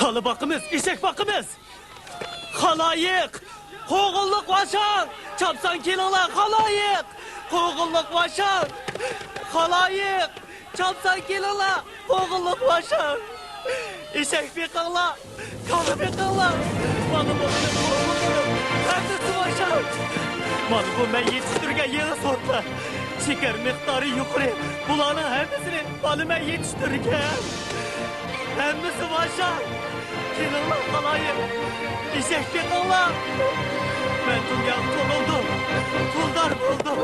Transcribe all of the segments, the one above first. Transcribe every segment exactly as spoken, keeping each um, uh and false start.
كالا باقىمىز، ئېشەك باقىمىز. خالايىق! قوغۇنلۇق ۋاشاڭ! چاپسان كېلىڭلار، خالايىق! قوغۇنلۇق ۋاشاڭ! خالايىق! چاپسان كېلىڭلار، قوغۇنلۇق ۋاشاڭ! ئېشەك بېقىڭلار، كالا بېقىڭلار! مانا بۇ مېنىڭ قوغۇنلىرىم، ھەممىسى ۋاشاڭ! مانا بۇ مەن يېتىشتۈرگەن يېڭى سورتلار. شېكەر مىقدارى يۇقىرى. بۇلارنىڭ ھەممىسىنى مانا مەن يېتىشتۈرگەن. ھەممىسى ۋاشاڭ! كېلىڭلار، خالايىق! ئېشەك بېقىڭلار! مەن دۇنياغا تونۇلدۇم، پۇلدار بولدۇم!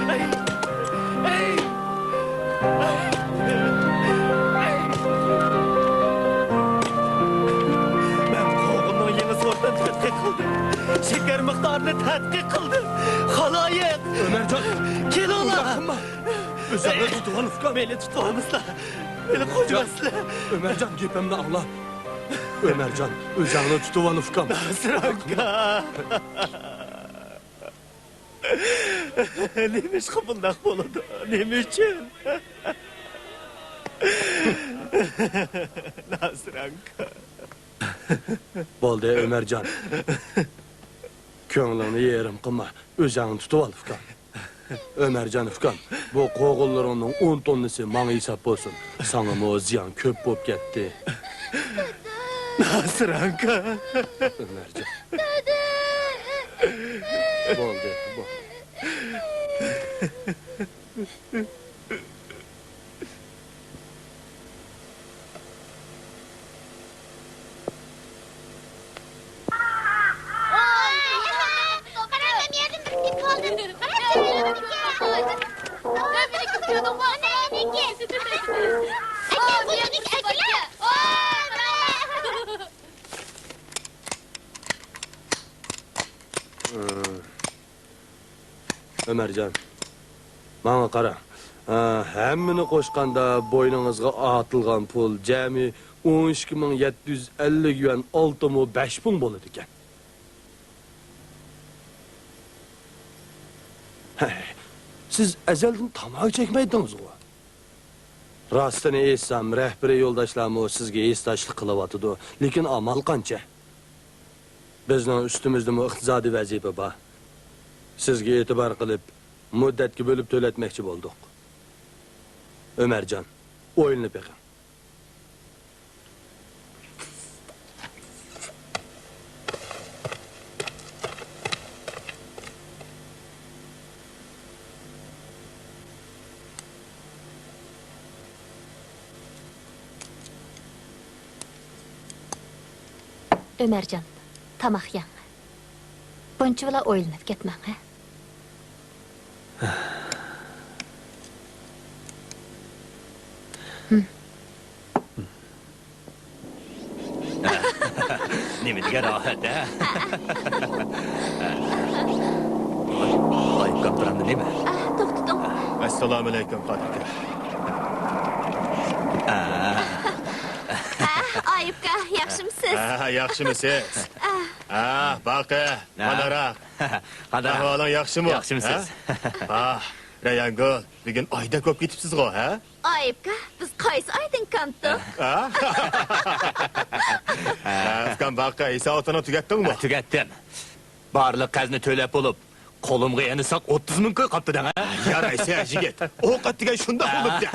ئەي! ئەي! ئەي! ئەي! مەن قوغۇننىڭ يېڭى سورتىنى تەتقىق قىلدىم، شېكەر مىقدارىنى تەتقىق قىلدىم، خالايىق! ئۆمەرجان! كېلىڭلار! ئۇنداق قىلما! ئۆزۈڭنى تۇتۇۋال، ئۇكام! مېنى تۇتۇۋالمىسىلەر! مېنى قويماسىلەر! ئۆمەرجان، گېپىمنى ئاڭلا! ئۆمەرجان، ئۆزۈڭنى تۇتۇۋال، ئۇكام! ناسىر ئاكا! نېمىشقا بۇنداق بولىدۇ؟ نېمە ئۈچۈن؟ ناسىر ئاكا! بولدى، ئۆمەرجان. كۆڭلۈڭنى يېرىم قىلما، ئۆزۈڭنى تۇتۇۋال، ئۇكام. ئۆمەرجان ئۇكام، بۇ قوغۇنلىرىڭنىڭ ئون توننىسى ماڭا ھېساب بولسۇن. ساڭىمۇ زىيان كۆپ بولۇپ كەتتى. ناسىر ئاكا. ئۆمەرجان. بولدى، بولدى. ئۆمەرجان، ماڭا قارا. ھە، ھەممىنى قوشقاندا بوينىڭىزغا ئارتىلغان پۇل جەمئىي ئون ئىككى مىڭ يەتتە يۈز ئەللىك يۈەن، ئالتە مو بەش پۇڭ بولىدىكەن. ھەي، سىز ئەزەلدىن تاماكا چەكمەيتتىڭىزغۇ؟ راستىنى ئېيتسام، رەھبىرىي يولداشلارمۇ سىزگە ھېسداشلىق قىلىۋاتىدۇ، لېكىن ئامال قانچە؟ بىزنىڭ ئۈستىمىزدىمۇ ئىقتىسادىي ۋەزىپە بار. سىزگە ئېتىبار قىلىپ، مۇددەتكە بۆلۈپ تۆلەتمەكچى بولدۇق. ئۆمەرجان، ئويلىنىپ بېقىڭ. ئۆمەرجان، تاماق يەڭ. بۇنچىۋالا ئويلىنىپ كەتمەڭ، ھە؟ نېمە دېگەن راھەت، ھە؟ ئايۇپكام تۇرامدۇ نېمە؟ ئاھ، توختىتىڭ. ئەسسالامۇئەلەيكۇم، قادىر ئاكا. ئاھ، ئايۇپكا، ياخشىمۇسىز؟ ئاھ، ياخشىمۇسىز؟ ئاھ، باقى، قانداقراق؟ قانداق؟ ئەھۋالىڭ ياخشىمۇ؟ ياخشىمۇسىز؟ ھە؟ ئاھ، رەيھانگۈل، بۈگۈن ئايدەك بولۇپ كېتىپسىزغۇ، ھە؟ ئايۇپكا، بىز قايسى ئايدىن كامتۇق؟ ھە؟ ھە، ئۇكام باقى، ھېساباتلارنى تۈگەتتىڭمۇ؟ ھە، تۈگەتتىم. بارلىق قەرزنى تۆلەپ بولۇپ، قولۇمغا يەنە ساق ئوتتۇز مىڭ كوي قاپتۇ دەڭ، ھە؟ يارايسەن، يىگىت. ئوقەت دېگەن شۇنداق بولىدۇ.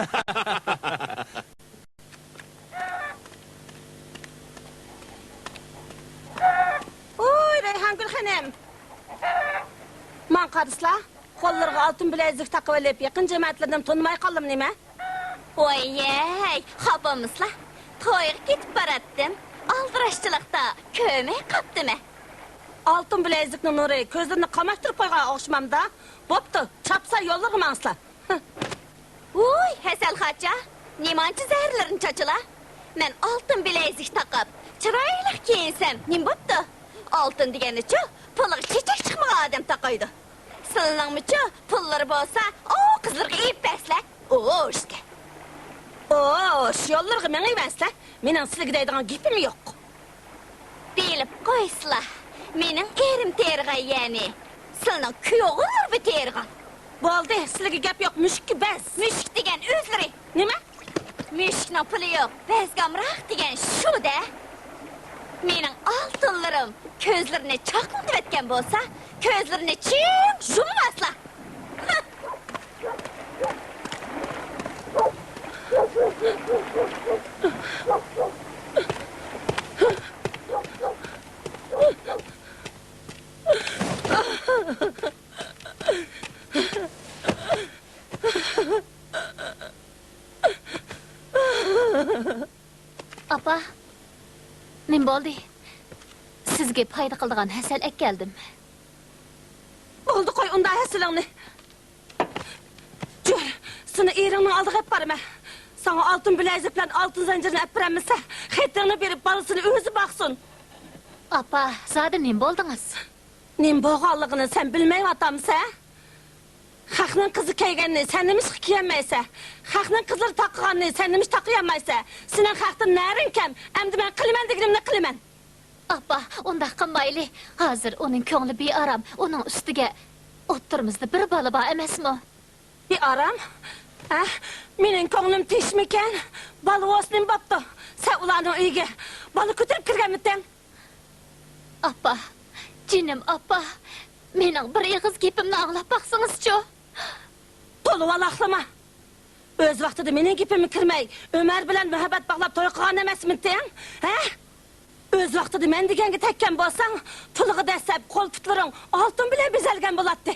ۋوي، رەيھانگۈل خېنىم! ماڭا قارىسىلا، قوللىرىغا ئالتۇن بىلەزۈك تاقىۋېلىپ، يېقىن جەمەتىلىرىنىمۇ تونۇماي قالدىم نېمە؟ ۋاييەي، خاپىمىسىلا؟ تويغا كېتىپ باراتتىم، ئالدىراشچىلىقتا كۆرمەي قاپتىمەن. ئالتۇن بىلەزۈكنىڭ نۇرى كۆزلىرىنى قاماشتۇرۇپ قويغان ئوخشىمامدا؟ بوپتۇ، چاپسان يوللىرىغا ماڭسىلا. ھە. ۋوي، ھەسەلخاچا، نېمانچە زەھەرلىرىنى چاچىلا؟ مەن ئالتۇن بىلەزۈك تاقاپ، چىرايلىق كىيىنسەم نېمە بوپتۇ؟ ئالتۇن دېگەننىچۇ، پۇلىغا چېچەك چىقمىغان ئادەم تاقايدۇ. سىلىنىڭمۇچۇ پۇللىرى بولسا، ئوۋ، قىزلىرىغا ئېلىپ بەرسىلە. ئوش دە. ئوش، يوللىرىغا مېڭىۋەرسىلە. مېنىڭ سىلىگە دەيدىغان گېپىم يوق. بىلىپ قويسىلا، مېنىڭ ئېرىم تېرىغان يەنى سىلىنىڭ كۈيئوغۇللىرىمۇ تېرىغان. بولدى، سىلىگە گەپ يوق، مۈشۈككە بەس. مۈشۈك دېگەن ئۆزلىرى. نېمە؟ مۈشۈكنىڭ پۇلى يوق، بەزگە ئامراق دېگەن شۇ-دە. مېنىڭ ئالتۇنلىرىم كۆزلىرىنى چاقنىتىۋەتكەن بولسا، كۆزلىرىنى چىڭ يۇمماسلا. ئاپا، نېمە بولدى؟ سىزگە پايدا قىلىدىغان ھەسەل ئەكەلدىم. بولدى، قوي ئۇنداق ھەسىلىڭنى. جۈر، سېنى ئېرىڭنىڭ ئالدىغا ئېلىپ بارىمەن. ساڭا ئالتۇن بىلەزىك بىلەن ئالتۇن زەنجىرنى ئەپ بېرەلمىسە، خېتىڭنى بېرىپ، بالىسىنى ئۆزى باقسۇن. ئاپا، زادى نېمە بولدىڭىز؟ نېمە بولغانلىقىنى سەن بىلمەيۋاتامسەن؟ خەقنىڭ قىزى كىيگەننى سەن نېمىشقا كىيەلمەيسەن؟ خەقنىڭ قىزلىرى تاقىغاننى سەن نېمىشقا تاقىيالمايسەن؟ سېنىڭ خەقتىن نەرىڭ كەم، ئەمدى مەن قىلىمەن دېگىنىمنى قىلىمەن. ئاپا، ئۇنداق قىلمايلى. ھازىر ئۇنىڭ كۆڭلى بىئارام، ئۇنىڭ ئۈستىگە ئوتتۇرىمىزدا بىر بالا بار ئەمەسمۇ؟ بىئارام؟ ھە؟ مېنىڭ كۆڭلۈم تىنچمىكەن؟ بالا بولسا نېمە بوپتۇ؟ سەن ئۇلارنىڭ ئۆيىگە بالا كۆتۈرۈپ كىرگەنمىتىڭ؟ ئاپا، جېنىم ئاپا، مېنىڭ بىر ئېغىز گېپىمنى ئاڭلاپ باقسىڭىزچۇ؟ تولا ۋالاقلىما! ئۆز ۋاقتىدا مېنىڭ گېپىمگە كىرمەي، ئۆمەر بىلەن مۇھەببەت باغلاپ توي قىلغان ئەمەسمىتىڭ؟ ھە؟ ئۆز ۋاقتىدا مەن دېگەنگە تەگكەن بولساڭ، تولىغا دەسسەپ قول-پۇتلىرىڭ ئالتۇن بىلەن بېزەلگەن بولاتتى.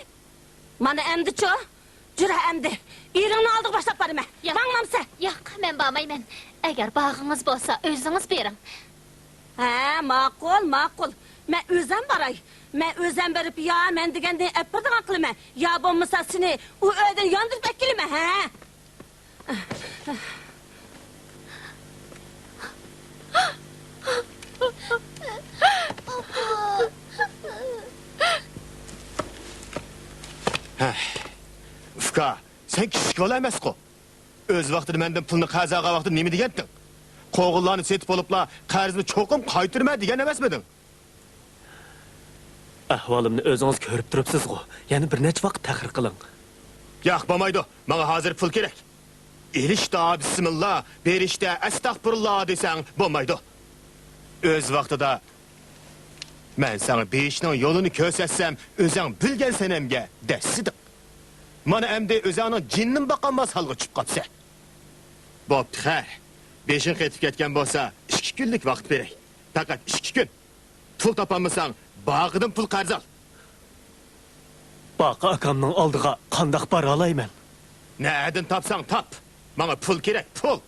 مانا ئەمدىچۇ؟ جۈرە ئەمدى. ئېرىڭنىڭ ئالدىغا باشلاپ بارىمەن. ياق. ماڭمامسەن؟ ياق، مەن بارمايمەن. ئەگەر بارغىڭىز بولسا، ئۆزىڭىز بېرىڭ. ھە، ماقۇل، ماقۇل. مەن ئۆزەم باراي. مەن ئۆزەم بېرىپ، يا مەن دېگەننى ئەپ بېرىدىغان قىلىمەن، يا بولمىسا سېنى ئۇ ئۆيدىن ياندۇرۇپ ئەكېلىمەن، ھە؟ ھە، ئۇكا، سەن كىچىك بالا ئەمەسقۇ. ئۆز ۋاقتىدا مەندىن پۇلنى قەرز ئالغان ۋاقتىدا نېمە دېگەنتىڭ؟ قوغۇنلارنى سېتىپ بولۇپلا، قەرزنى چوقۇم قايتۇرىمەن دېگەن ئەمەسمىدىڭ؟ ئەھۋالىمنى ئۆزىڭىز كۆرۈپ تۇرۇپسىزغۇ، يەنە بىر نەچچە ۋاقىت تەخىر قىلىڭ. ياق، بولمايدۇ، ماڭا ھازىر پۇل كېرەك. ئېلىشتا بىسمىللا، بېرىشتە ئەستەغپۇرۇللا دېسەڭ بولمايدۇ. ئۆز ۋاقتىدا مەن ساڭا بېرىشنىڭ يولىنى كۆرسەتسەم، ئۆزۈڭ بىلگەن سەنەمگە دەسسىدىڭ. مانا ئەمدى ئۆزۈڭنىڭ جېنىنىمۇ باقالماس ھالغا چۈشۈپ قاپسەن. بوپتۇ، خەير. بېشىڭ قېتىپ كەتكەن بولسا، ئىككى كۈنلۈك ۋاقىت بېرەي. پەقەت ئىككى كۈن. پۇل تاپالمىساڭ، باغىدىن پۇل قەرز ئال. باقا ئاكامنىڭ ئالدىغا قانداق بارالايمەن؟ نەدىن تاپساڭ تاپ. ماڭا پۇل كېرەك، پۇل.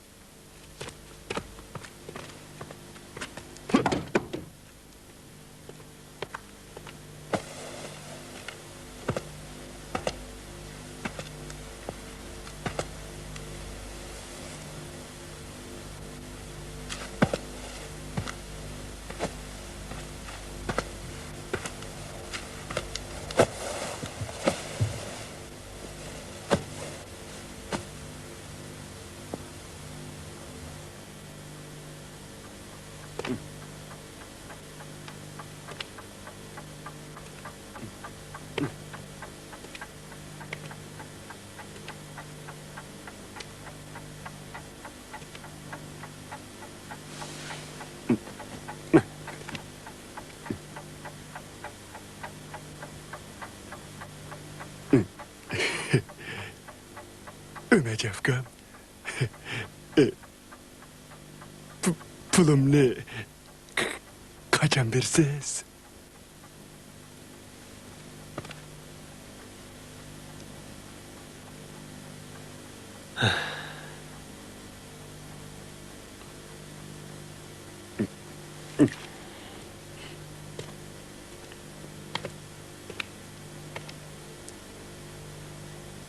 ئۆمەرجان ئۇكام، پۇ-، پۇلۇمنى قاچان بېرىسىز؟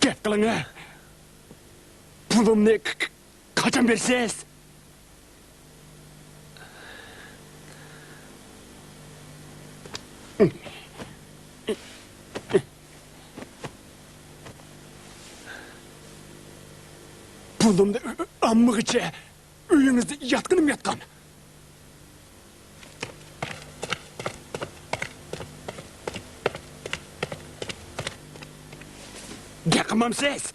گەپ قىلىڭە! پۇلۇمنى قاچان بېرىسىز؟ پۇلۇمنى ئالمىغىچە ئۆيىڭىزدە ياتقىنىم ياتقان. گەپ قىلمامسىز؟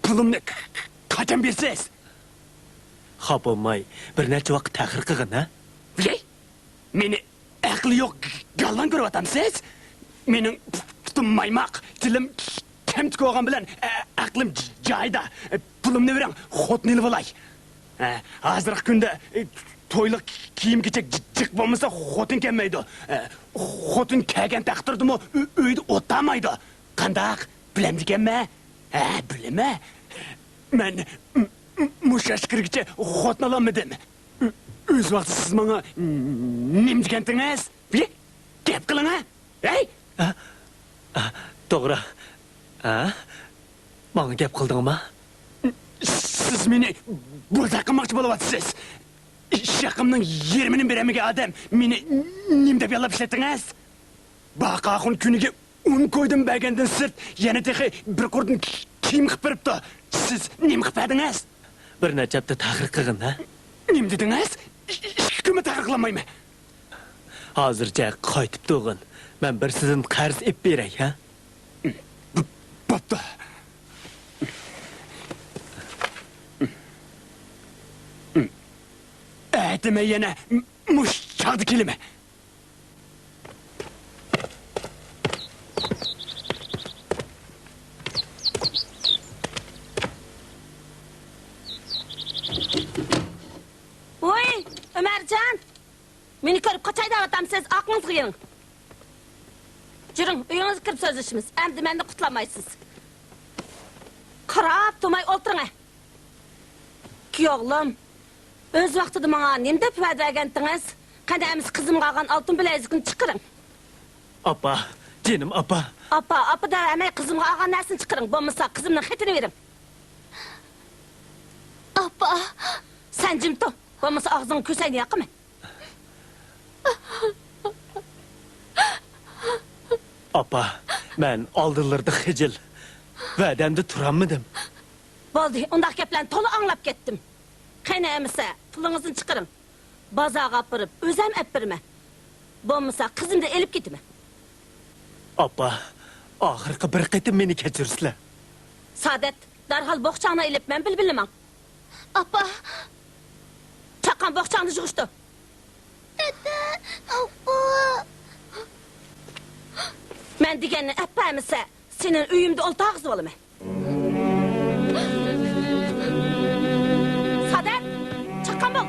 پۇلۇمنى كىم بىلسىز؟ خاپا بولماي، بىر نەچچە ۋاقىت تەخىر قىلغىن، ھە؟ ۋىي! مېنى ئەقلى يوق گالۋاڭ كۆرۈۋاتامسىز؟ مېنىڭ پۇتۇم مايماق، تىلىم كەمتۈك بولغان بىلەن، ئە، ئەقلىم ج-، جايىدا. پۇلۇمنى بېرىڭ، خوتۇن ئېلىۋالاي. ئە، ھازىرقى كۈندە، ئە، تويلۇق كىيىم-كېچەك ج-، جىق بولمىسا، خوتۇن كەلمەيدۇ. ئە، خوتۇن كەلگەن تەقدىردىمۇ ئۆ-، ئۆيدە ئولتۇرمايدۇ. قانداق؟ بىلەمدىكەنمەن؟ ھە، بىلىمەن. مەن م-، م-، مۇشۇ ياشقا كىرگۈچە خوتۇن ئالالمىدىم. ئۆ-، ئۆز ۋاقتىدا سىز ماڭا نېمە دېگەنتىڭىز؟ بىر گەپ قىلىڭ، ھە؟ ھەي! ئا، ئا، توغرا. ئا؟ ماڭا گەپ قىلدىڭما؟ سىز مېنى بوزەك قىلماقچى بولۇۋاتىسىز. ئىش ھەققىمنىڭ يېرىمىنى بېرەلمىگەن ئادەم مېنى نېمە دەپ ياللاپ ئىشلەتتىڭىز؟ باقا ئاخۇن كۈنىگە ئون كويدىن بەرگەندىن سىرت، يەنە تېخى بىر قۇردىن كىيىم قىلىپ بېرىپتۇ. سىز نېمە قىلىپ بەردىڭىز؟ بىر نەچچە ھەپتە تەخىر قىلغىن، ھە؟ نېمە دېدىڭىز؟ ئىككى كۈنمۇ تەخىر قىلالمايمەن. ھازىرچە قايتىپ تۇرغىن. مەن بىرسىدىن قەرز ئېلىپ بېرەي، ھە؟ بوپتۇ. ئەتە مەن يەنە مۇشۇ چاغدا كېلىمەن. ۋوي، ئۆمەرجان! مېنى كۆرۈپ قاچاي دەۋاتامسىز؟ ئارقىڭىزغا يېنىڭ. يۈرۈڭ، ئۆيىڭىزگە كىرىپ سۆزلىشىمىز. ئەمدى مەندىن قۇتۇلالمايسىز. قاراپ تۇرماي ئولتۇرۇڭ، ھە. كۈيئوغلۇم، ئۆز ۋاقتىدا ماڭا نېمە دەپ ۋەدە بەرگەنتىڭىز؟ قېنى ئەمىسە قىزىمغا ئالغان ئالتۇن بىلەزۈكنى چىقىرىڭ. ئاپا، جېنىم ئاپا. ئاپا، ئاپا دەۋەرمەي قىزىمغا ئالغان نەرسىنى چىقىرىڭ، بولمىسا قىزىمنىڭ خېتىنى بېرىڭ. ئاپا! سەن جىم تۇر، بولمىسا ئاغزىڭنى كۆسەينى ياقىمەن. ئاپا، مەن ئالدىلىرىدا خىجىل، ۋەدەمدە تۇرالمىدىم. بولدى، ئۇنداق گەپلەرنى تولا ئاڭلاپ كەتتىم. قېنى ئەمىسە، پۇلىڭىزنى چىقىرىڭ. بازارغا ئاپىرىپ، ئۆزۈم ئەپ بېرىمەن. بولمىسا، قىزىمنى ئېلىپ كېتىمەن. ئاپا، ئاخىرقى بىر قېتىم مېنى كەچۈرسىلە. سادەت، دەرھال بوخچاڭنى ئېلىپ، مەن بىلەن بىللە ماڭ. ئاپا! چاققان بوخچاڭنى يىغىشتۇر. دادا، ئاپا! مەن دېگەننى ئەپ بەرمىسە، سېنى ئۆيۈمدە ئولتۇرغۇزۇۋالىمەن. سادەت، چاققان بول!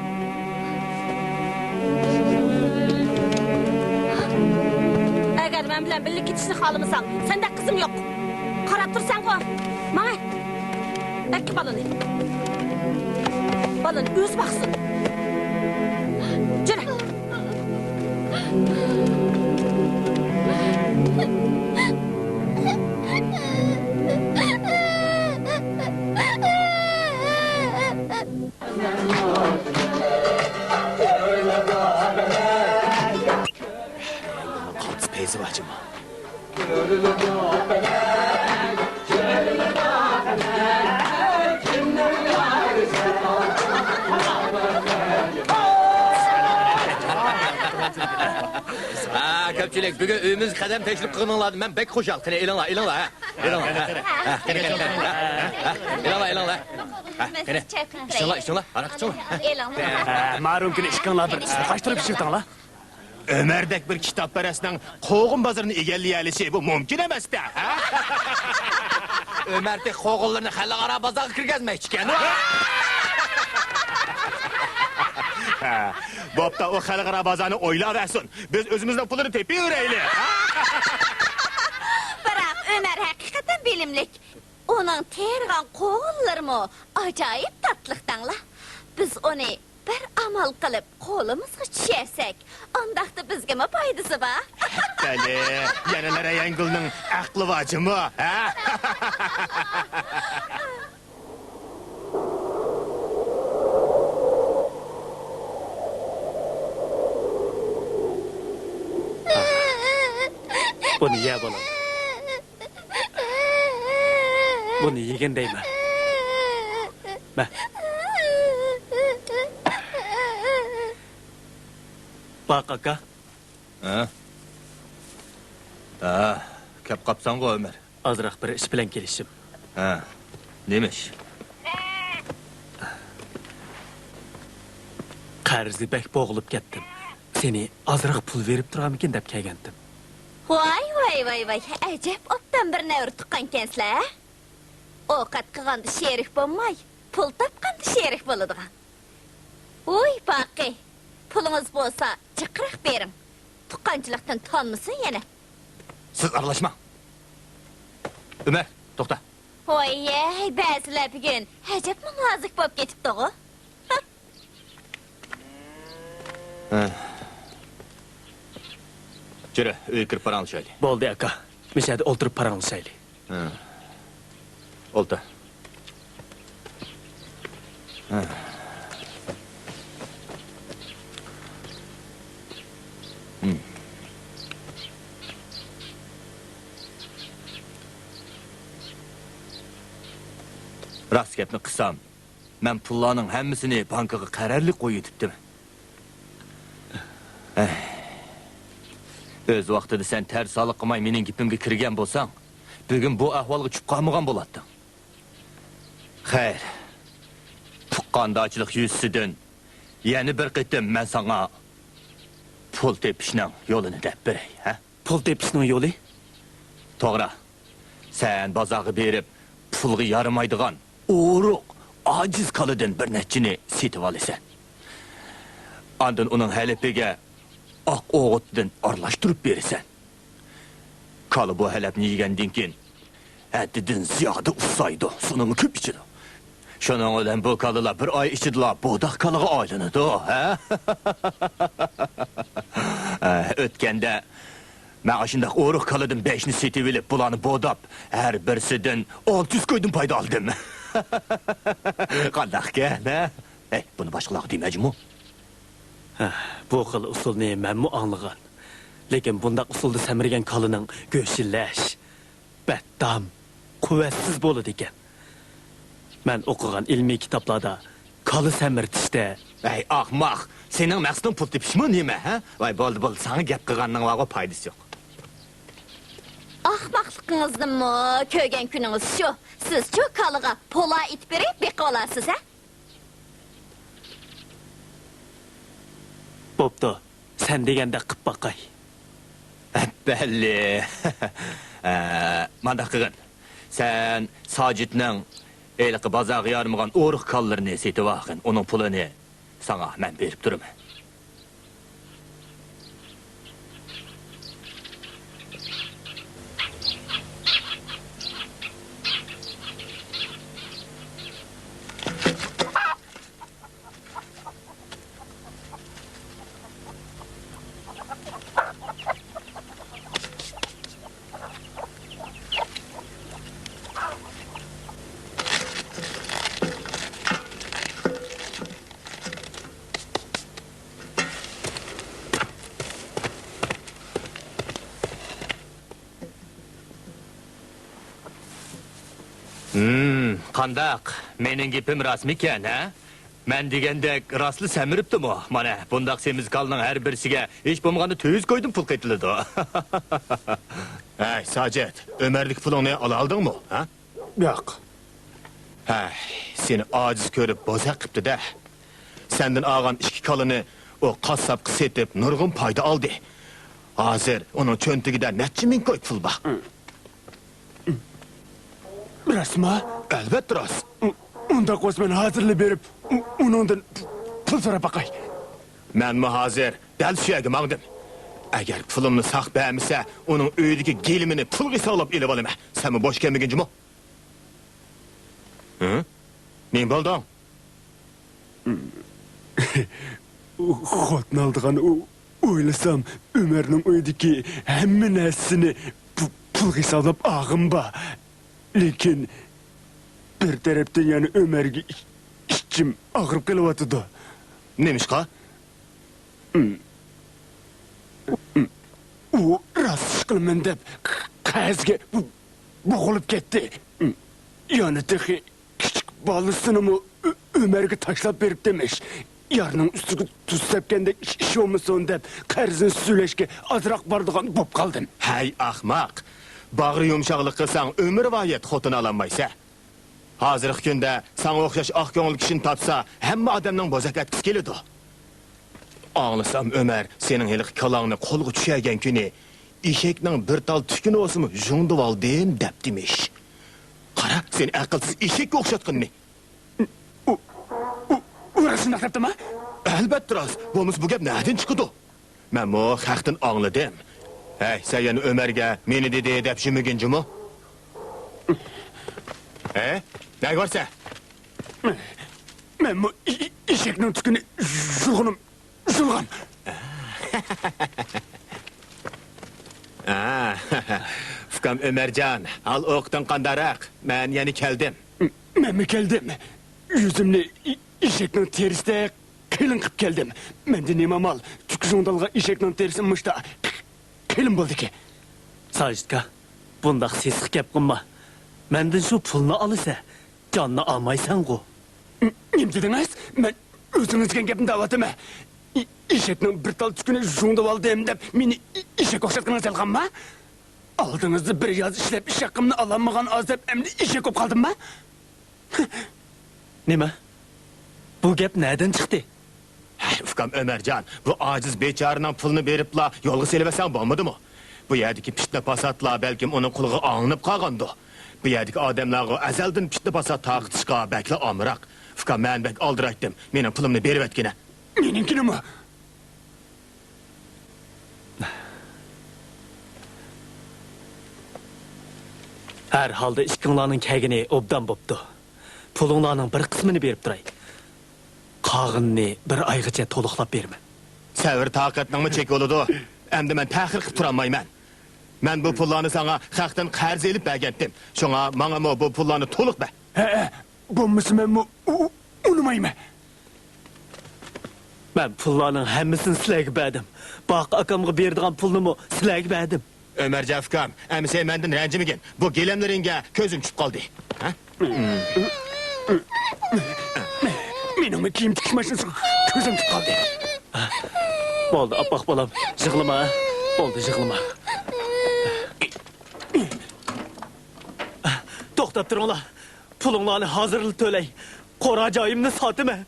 ئەگەر مەن بىلەن بىللە كېتىشنى خالىمىساڭ، سەندەك قىزىم يوق. قاراپ تۇرسەنغۇ. ماڭە. ئەككە بالىنى. بالىنى ئۆزى باقسۇن. يۈرە. قالتىس پەيزى بار جۇمۇ. ھە، كۆپچىلىك، بۈگۈن ئۆيىمىزگە قەدەم تەشرىپ قىلغىنىڭلاردىن مەن بەك خۇشال. قېنى، ئېلىڭلار، ئېلىڭلار، ھە. ئېلىڭلار، ھە. ھە، قېنى، قېنى، قېنى، ھە. ھە، ئېلىڭلار، ئېلىڭلار. ھە، قېنى. ئىچىڭلار، ئىچىڭلار، ھاراق ئىچىڭلار. ھە. ھە، مارۇڭكىنى ئىككىڭلار بىر سۇقاشتۇرۇپ ئىچىۋېتىڭلار. ئۆمەردەك بىر كىتابپەرەسنىڭ قوغۇن بازىرىنى ئىگىلىيەلىشى بۇ مۇمكىن ئەمەس-دە، ھە؟ ئۆمەر تېخى قوغۇنلىرىنى خەلقئارا بازارغا كىرگۈزمەيدىكەن. ھە، بوپتۇ، ئۇ خەلقئارا بازارنى ئويلاۋەرسۇن. بىز ئۆزىمىزنىڭ پۇلىنى تېپىۋېرەيلى، ھە؟ بىراق ئۆمەر ھەقىقەتەن بىلىملىك. ئۇنىڭ تېرىغان قوغۇنلىرىمۇ ئاجايىپ تاتلىق دەڭلا. بىز ئۇنى بىر ئامال قىلىپ قولىمىزغا چۈشۈرسەك، ئۇنداقتا بىزگىمۇ پايدىسى بار. بەلى، يەنىلا رەيھانگۈلنىڭ ئەقلى بار جۇمۇ، ھە؟ بۇنى يە، بالام. بۇنى يېگىن دەيمەن. مە. باق، ئاكا. ھە؟ ھە، كەپ قاپساڭغۇ، ئۆمەر. ئازراق بىر ئىش بىلەن كېلىشىم. ھە، نېمە ئىش؟ ئەرزى بەك بوغۇلۇپ كەتتىم. سېنى ئازراق پۇل بېرىپ تۇرامىكىن دەپ كەلگەنتىم. ۋاي، ۋاي، ۋاي، ۋاي، ئەجەب ئوبدان بىر نەۋرە تۇغقانكەنسىلە، ھە؟ ئوقەت قىلغاندا شېرىك بولماي، پۇل تاپقاندا شېرىك بولىدىغان. ۋۇي، باقى، پۇلىڭىز بولسا جىقراق بېرىڭ. تۇغقانچىلىقتىن تانمىسۇن يەنە. سىز ئارىلاشماڭ. ئۆمەر، توختا. ۋاي، يەي، بەزىلەر بۈگۈن ئەجەبمۇ نازۇك بولۇپ كېتىپتىغۇ. ھە. جۈرە، ئۆيگە كىرىپ پاراڭلىشايلى. بولدى، ئاكا. مۇشۇ يەردە ئولتۇرۇپ پاراڭلىشايلى. ھە. ئولتۇر. ھە. ھىم. راست گەپنى قىلسام، مەن پۇللارنىڭ ھەممىسىنى بانكىغا قەرەللىك قويۇۋېتىپتىمەن. ئەي. ئۆز ۋاقتىدا سەن تەرسالىق قىلماي مېنىڭ گېپىمگە كىرگەن بولساڭ، بۈگۈن بۇ ئەھۋالغا چۈشۈپ قالمىغان بولاتتىڭ. خەير، تۇغقاندارچىلىق يۈزىسىدىن يەنە بىر قېتىم مەن ساڭا پۇل تېپىشنىڭ يولىنى دەپ بېرەي، ھە؟ پۇل تېپىشنىڭ يولى؟ توغرا. سەن بازارغا بېرىپ، پۇلغا يارىمايدىغان ئورۇق، ئاجىز كالىدىن بىر نەچچىنى سېتىۋالىسەن. ئاندىن ئۇنىڭ ھەلىپىگە ئاق ئوغۇتتىن ئارىلاشتۇرۇپ بېرىسەن. كالا بۇ ھەلەپنى يېگەندىن كېيىن، ھەددىدىن زىيادە ئۇسسايدۇ، سۇنىمۇ كۆپ ئىچىدۇ. شۇنىڭ بىلەن بۇ كالىلار بىر ئاي ئىچىدىلا بوداق كالىغا ئايلىنىدۇ، ھە؟ ئۆتكەندە مەن ئاشۇنداق ئورۇق كالىدىن بەشنى سېتىۋېلىپ، بۇلارنى بوداپ، ھەر بىرسىدىن ئالتە يۈز كويدىن پايدا ئالدىم. قانداقكەن، ھە؟ ھەي، بۇنى باشقىلارغا دېمە جۇمۇ. ھە، بۇ خىل ئۇسۇلنى مەنمۇ ئاڭلىغان. لېكىن بۇنداق ئۇسۇلدا سەمرىگەن كالىنىڭ گۆشى لەش، بەتتام، قۇۋۋەتسىز بولىدىكەن. مەن ئوقۇغان ئىلمىي كىتابلاردا كالا سەمرىتىشتە. ئەي ئاخماق، سېنىڭ مەقسىتىڭ پۇل تېپىشمۇ نېمە، ھە؟ ۋاي، بولدى، بولدى، ساڭا گەپ قىلغاننىڭ بارغۇ پايدىسى يوق. ئاخماقلىقىڭىزنىمۇ كۆرگەن كۈنىڭىز شۇ. سىزچۇ كالىغا پولا ئېتىپ بېرىپ بېقىۋالارسىز، ھە؟ بوپتۇ، سەن دېگەندەك قىپ باقاي. بەللى. ئە، مانداق قىلغىن. سەن ساجىتنىڭ ھېلىقى بازارغا يارىمىغان ئورۇق كالىلىرىنى سېتىۋالغىن. ئۇنىڭ پۇلىنى ساڭا مەن بېرىپ تۇرىمەن. ھىم، قانداق؟ مېنىڭ گېپىم راستمىكەن، ھە؟ مەن دېگەندەك راستلا سەمرىپتىمۇ؟ مانا، بۇنداق سېمىز كالىنىڭ ھەر بىرسىگە ھېچ بولمىغاندا تۆت يۈز كويدىن پۇل قېتىلىدۇ. ھەي، ساجىت، ئۆمەردىكى پۇلۇڭنى ئالالدىڭمۇ، ھە؟ ياق. ھەي، سېنى ئاجىز كۆرۈپ بوزەك قىپتۇ-دە. سەندىن ئالغان ئىككى كالىنى ئۇ قاسساپقا سېتىپ نۇرغۇن پايدا ئالدى. ھازىر ئۇنىڭ چۆنتىكىدە نەچچە مىڭ كوي پۇل بار. راستمۇ؟ ئەلۋەتتە راست. ئۇ-، ئۇنداق بولسا مەن ھازىرلا بېرىپ، ئۇ-، ئۇنىڭدىن پۇل سوراپ باقاي. مەنمۇ ھازىر دەل شۇ يەرگە ماڭدىم. ئەگەر پۇلۇمنى ساق بەرمىسە، ئۇنىڭ ئۆيىدىكى گىلىمىنى پۇلغا ھېسابلاپ ئېلىۋالىمەن. سەنمۇ بوش كەلمىگىن جۇمۇ. ھە؟ نېمە بولدۇڭ؟ خوتۇن ئالىدىغان ئويلىسام، ئۆمەرنىڭ ئۆيىدىكى ھەممە نەرسىسىنى پۇ-، پۇلغا ھېسابلاپ ئالغىنىم بار. لېكىن بىر تەرەپتىن يەنە ئۆمەرگە ئىچ-، ئىچىم ئاغرىپ قېلىۋاتىدۇ. نېمىشقا؟ ئۇ راست ئىش قىلىمەن دەپ قەرزگە بوغۇلۇپ كەتتى. يەنە تېخى كىچىك بالىسىنىمۇ ئۆ-، ئۆمەرگە تاشلاپ بېرىپتىمىش. يارنىڭ ئۈستىگە تۇز سەپكەندەك ئىش، ئىش بولمىسۇن دەپ، قەرزنى سۈلەشكە ئازراق بارىدىغان بوپ قالدىم. ھەي، ئاخماق! باغرى يۇمشاقلىق قىلساڭ، ئۆمۈرۋايەت خوتۇن ئالالمايسەن. ھازىرقى كۈندە ساڭا ئوخشاش ئاق كۆڭۈل كىشىنى تاپسا، ھەممە ئادەمنىڭ بوزەك ئەتكۈسى كېلىدۇ. ئاڭلىسام، ئۆمەر، سېنىڭ ھېلىقى كالاڭنى قولغا چۈشۈرگەن كۈنى، «ئېشەكنىڭ بىر تال تۈكىنى بولسىمۇ يۇڭدۇۋالدىم» دەپتىمىش. قارا، سېنى ئەقىلسىز ئېشەككە ئوخشاتقىنىنى. ئۇ، ئۇ، ئۇ راست شۇنداق دەپتىما؟ ئەلۋەتتە راست. بولمىسا بۇ گەپ نەدىن چىقىدۇ؟ مەنمۇ خەقتىن ئاڭلىدىم. ھەي، سەن يەنە ئۆمەرگە «مېنى دېدى» دەپ يۈرمىگىن جۇمۇ. ھە؟ نەگە بارسەن؟ مەنمۇ ئى-، ئى-، ئېشەكنىڭ تۈكىنى يۇلغىنىم، يۇلغان. ئۇكام ئۆمەرجان، ھال ئوقىتىڭ قانداقراق؟ مەن يەنە كەلدىم. مەنمۇ كەلدىم. يۈزۈمنى ئى-، ئېشەكنىڭ تېرىسىدەك قېلىن قىپ كەلدىم. مەندە نېمە ئامال؟ تۈك يۇڭدالغان ئېشەكنىڭ تېرىسى مۇشتا قېلىن بولدىكى. ساجىتكا، بۇنداق سېسىق گەپ قىلما. مەندىن شۇ پۇلنى ئالىسەن، جاننى ئالمايسەنغۇ. ن-، نېمە دېدىڭىز؟ مەن ئۆزىڭىز دېگەن گەپنى دەۋاتىمەن. ئى-، ئېشەكنىڭ بىر تال تۈكىنى يۇڭدۇۋالدىم دەپ مېنى ئى-، ئېشەككە ئوخشاتقىنىڭىز يالغانما؟ ئالدىڭىزدا بىر ياز ئىشلەپ ئىش ھەققىمنى ئالالمىغان ئاز دەپ ئەمدى ئېشەك بولۇپ قالدىمما؟ نېمە؟ بۇ گەپ نەدىن چىقتى؟ ھەي، ئۇكام ئۆمەرجان، بۇ ئاجىز بىچارىنىڭ پۇلىنى بېرىپلا يولغا سېلىۋەتسەڭ بولمىدىمۇ؟ بۇ يەردىكى پىتنە-پاساتلار بەلكىم ئۇنىڭ قۇلىقىغا ئاڭلىنىپ قالغاندۇ. بۇ يەردىكى ئادەملەرغۇ ئەزەلدىن پىتنە-پاسات تارقىتىشقا بەكلا ئامراق. ئۇكام، مەن بەك ئالدىرايتتىم. مېنىڭ پۇلۇمنى بېرىۋەتكىنە. مېنىڭكىنىمۇ؟ ھەر ھالدا ئىككىڭلارنىڭ كەلگىنى ئوبدان بوپتۇ. پۇلۇڭلارنىڭ بىر قىسمىنى بېرىپ تۇراي. قالغىنىنى بىر ئايغىچە تولۇقلاپ بېرىمەن. سەۋر-تاقەتنىڭمۇ چېكى بولىدۇ. ئەمدى مەن تەخىر قىلىپ تۇرالمايمەن. مەن بۇ پۇللارنى ساڭا خەقتىن قەرز ئېلىپ بەرگەنتىم. شۇڭا ماڭىمۇ بۇ پۇللارنى تولۇق بەر. ھەئە، بولمىسا مەنمۇ ئۇ-، ئۇ-، ئۇنىمايمەن. مەن پۇللارنىڭ ھەممىسىنى سىلەرگە بەردىم. باقى ئاكامغا بېرىدىغان پۇلنىمۇ سىلەرگە بەردىم. ئۆمەرجان ئۇكام، ئەمىسە مەندىن رەنجىمىگىن. بۇ گىلەملىرىڭگە كۆزۈم چۈشۈپ قالدى. ھە؟ مېنىڭمۇ كىيىم تىكىش ماشىنىسىغا كۆزۈم چۈشۈپ قالدى. بولدى، ئاپئاق بالام، يىغلىما. بولدى، يىغلىما. توختاپ تۇرۇڭلار. پۇلۇڭلارنى ھازىرلا تۆلەي. قورا جايىمنى ساتىمەن.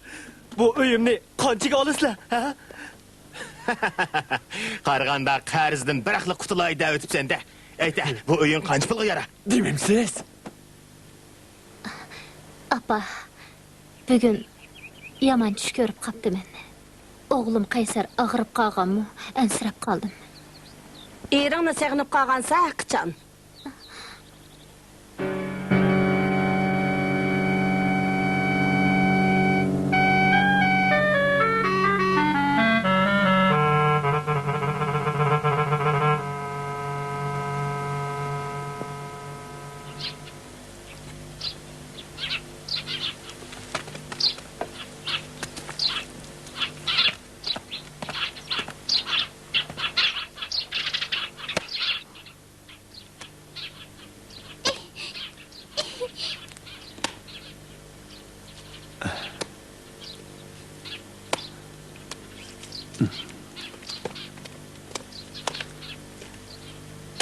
بۇ ئۆيۈمنى قانچىگە ئالىسىلەر، ھە؟ قارىغاندا قەرزدىن بىراقلا قۇتۇلاي دەۋېتىپسەن-دە. ئېيتە، بۇ ئۆيۈڭ قانچە پۇلغا يارار؟ دېمەمسىز؟ ئاپا، بۈگۈن يامان چۈش كۆرۈپ قاپتىمەن. ئوغلۇم قەيسەر ئاغرىپ قالغانمۇ، ئەنسىرەپ قالدىم. ئېرىڭنى سېغىنىپ قالغانسا، قىچان.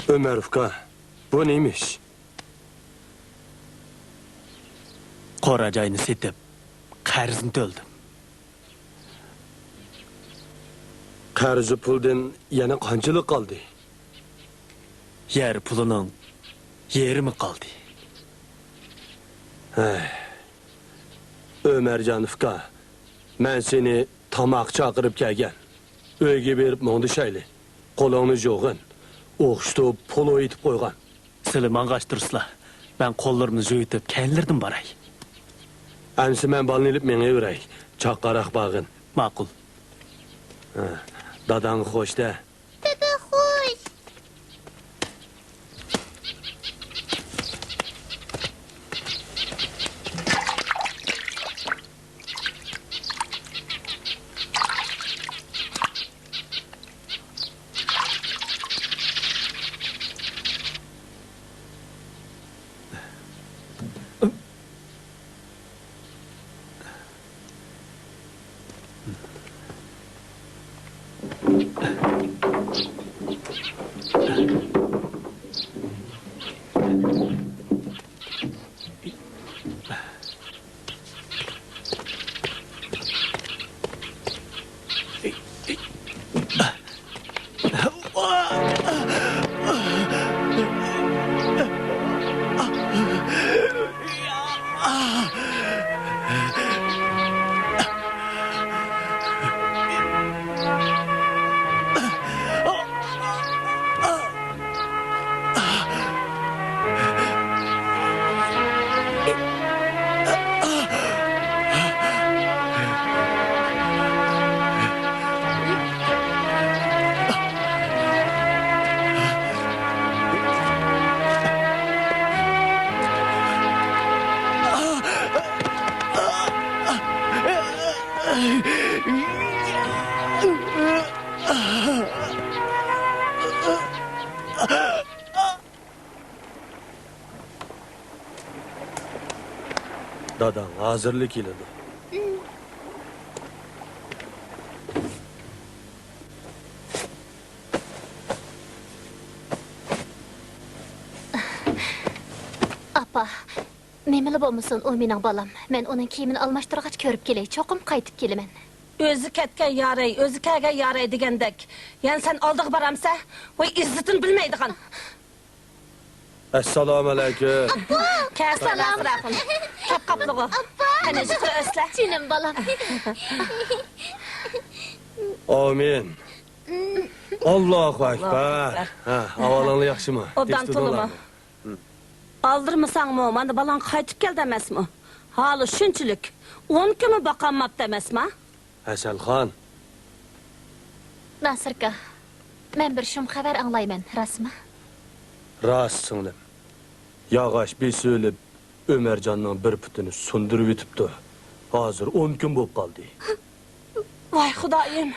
ئۆمەر ئۇكا، بۇ نېمە ئىش؟ قورا جاينى سېتىپ، قەرزنى تۆلىدىم. قەرزى پۇلدىن يەنە قانچىلىك قالدى؟ يەر پۇلىنىڭ يېرىمى قالدى. ھەي. ئۆمەرجان ئۇكا، مەن سېنى تاماق چاقىرىپ كەلگەن. ئۆيگە بېرىپ مۇڭدىشايلى. قولۇڭنى يۇغىن. ئوخشىتىپ پولۇ ئېتىپ قويغان. سىلى ماڭغاچ تۇرسىلا، مەن قوللىرىمنى يۇيۇۋېتىپ كەينىلىرىدىن باراي. ئەمسە مەن بالىنى ئېلىپ مېڭىۋېرەي. چاققانراق بارغىن. ماقۇل. ھە، داداڭغا خوش دە. دادا خوش. داداڭ ھازىرلا كېلىدۇ. ئاپا، نېمىلا بولمىسۇن، ئۇ مېنىڭ بالام. مەن ئۇنىڭ كىيىمىنى ئالماشتۇرغاچ كۆرۈپ كېلەي، چوقۇم قايتىپ كېلىمەن. ئۆزى كەتكەن ياراي، ئۆزى كەلگەن ياراي دېگەندەك. يەنە سەن ئالدىغا بارامسەن؟ ۋاي، ئىززىتىنى بىلمەيدىغان. ئەسسالامۇئەلەيكۇم. كەل، سەلام. كەپ قاپلىغۇ. قېنى، شۈكۈر ئۆسلە. جېنىم بالام. ئامىن. ئاللاھۇ ئەكبەر. ھە، ئەھۋالىڭلار ياخشىمۇ؟ ئوبدان تولىمۇ. ئالدىرىمىساڭمۇ، مانا بالاڭ قايتىپ كەلدى ئەمەسمۇ؟ ھالى شۇنچىلىك. ئون كۈنمۇ باقالماپتۇ ئەمەسما؟ ھەسەلخان. ناسىركا، مەن بىر شۇم خەۋەر ئاڭلايمەن، راستمۇ؟ راست، سىڭلىم. ياغاچ بېسىۋېلىپ، ئۆمەرجاننىڭ بىر پۇتىنى سۇندۇرۇۋېتىپتۇ. ھازىر ئون كۈن بولۇپ قالدى. ۋاي خۇدايىم،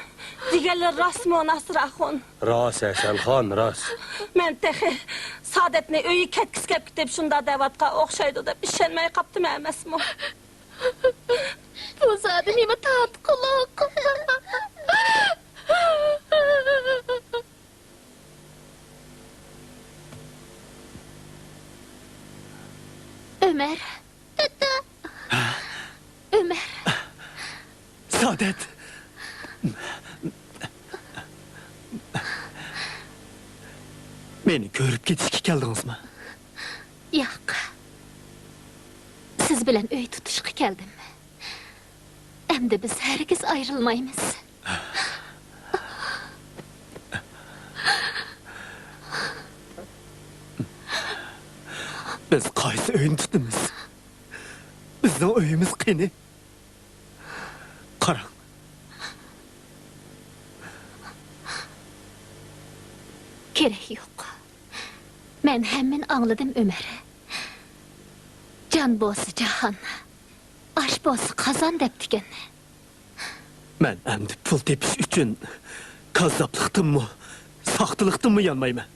دېگەنلىرى راستمۇ، ناسىر ئاخۇن؟ راست، ھەسەلخان، راست. مەن تېخى سادەتنى ئۆيىگە كەتكۈسى كەپ كېتىپ شۇنداق دەۋاتقان ئوخشايدۇ دەپ ئىشەنمەي قاپتىمەن ئەمەسمۇ؟ بۇ زادى نېمە تارتقۇلۇق؟ ئۆمەر. دادا. ئۆمەر. سادەت. مېنى كۆرۈپ كېتىشكە كەلدىڭىزمۇ؟ ياق. سىز بىلەن ئۆي تۇتۇشقا كەلدىم. ئەمدى بىز ھەرگىز ئايرىلمايمىز. بىز قايسى ئۆينى تۇتىمىز؟ بىزنىڭ ئۆيىمىز قېنى؟ قاراڭ. كېرەك يوق. مەن ھەممىنى ئاڭلىدىم، ئۆمەر. جان بولسا جاھان، ئاش بولسا قازان دەپتىكەن. مەن ئەمدى پۇل تېپىش ئۈچۈن كاززاپلىقتىنمۇ، ساختىلىقتىنمۇ يانمايمەن.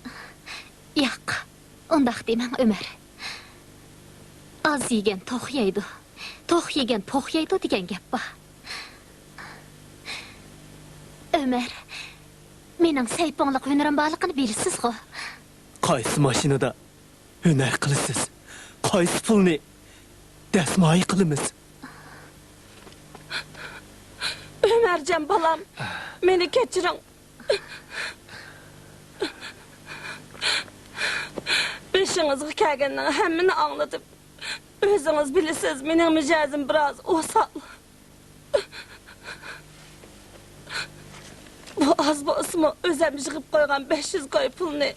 ياق، ئۇنداق دېمەڭ، ئۆمەر. ئاز يېگەن توق يەيدۇ، توق يېگەن پوق يەيدۇ دېگەن گەپ بار. ئۆمەر، مېنىڭ سەي پوڭلۇق ھۈنىرىم بارلىقىنى بىلىسىزغۇ؟ قايسى ماشىنىدا ھۈنەر قىلىسىز؟ قايسى پۇلنى دەسمايە قىلىمىز؟ ئۆمەرجان بالام، مېنى كەچۈرۈڭ. بېشىڭىزغا كەلگەننىڭ ھەممىنى ئاڭلىدىم. ئۆزىڭىز بىلىسىز، مېنىڭ مىجەزىم بىراز ئوسال. بۇ ئاز بولسىمۇ، ئۆزۈم يىغىپ قويغان بەش يۈز كوي پۇلنى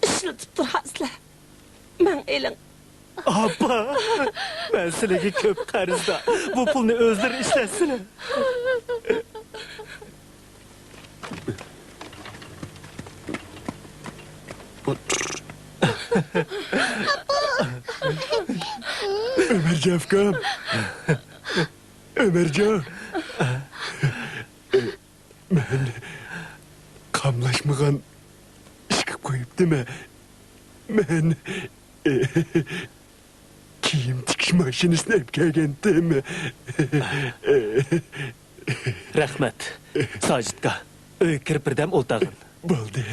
ئىشلىتىپ تۇرارسىلەر. مەڭ ئېلىڭ. ئاپا، مەن سىلىگە كۆپ قەرزدار. بۇ پۇلنى ئۆزلىرى ئىشلەتسىلە. ئۆمەرجان ئۇكام. ئۆمەرجان. مەن قاملاشمىغان ئىش قىلىپ قويۇپتىمەن. مەن كىيىم تىكىش ماشىنىسىنى ئېلىپ كەلگەنتىم. رەھمەت، ساجىتكا. ئۆيگە كىرىپ بىردەم ئولتۇرغىن. بولدى.